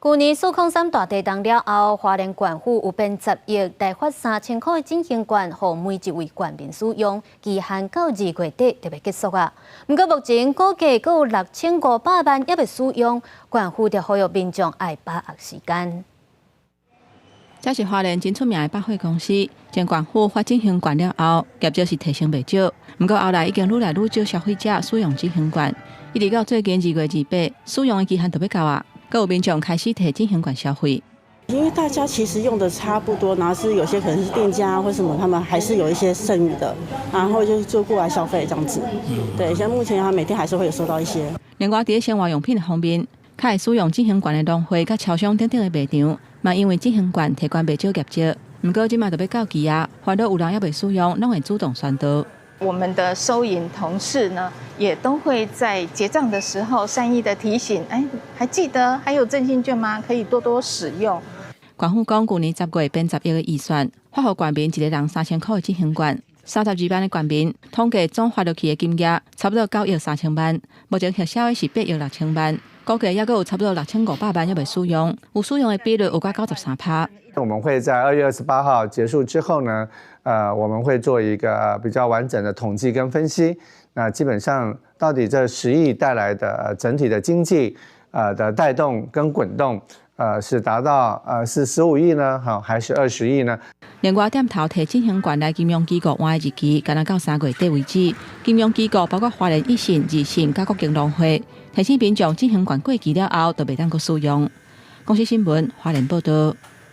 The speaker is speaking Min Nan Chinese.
舊年403大地動了後，花蓮縣府有編10億來發3000箍的振興券，予每一位縣民使用，期限到2月底就欲結束啊。毋過目前估計閣有6500萬猶未使用，縣府就呼籲民眾愛把握時間。這是花蓮真出名的百貨公司，前縣府發振興券了後，業績是提升袂少。毋過後來已經愈來愈少消費者使用振興券，一直到最近2月28，使用的期限就欲到啊。閣有民眾開始提振興券消費。因為大家其實用的差不多，然後是有些可能是店家或什麼，他們還是有一些剩餘的，然後就過來消費這樣子。對，像目前他每天還是會有收到一些。另外，佇生活用品的方面，較會使用振興券的農會佮超商等等的賣場，嘛因為振興券提懸袂少業績。毋過這馬就欲到期啊，發現有人猶未使用，攏會主動宣導。我們的收銀同事呢，也都會在結賬的時候善意的提醒，哎，還記得還有振興券嗎？可以多多使用。縣府講，舊年10月編10億的預算，發予縣民一個人3000箍的振興券，32萬的縣民統計總發落去的金額差不多9億3千萬，目前核銷的是8億6千萬，估計猶閣有差不多6500萬猶未使用，有使用的比率有到93%。我們會在2月28號結束之後呢，我們會做一個比較完整的統計跟分析。那基本上到底這10億帶來的整體的經濟，的帶動跟滾動，是達到是15億呢，好，還是20億呢？另外，店頭提振興券來金融機構換的日期，干焦到3月底為止。金融機構包括花蓮益信、瑞信、佮國境農會，提醒民眾振興券過期了後，就袂當閣使用。公視新聞花蓮報道。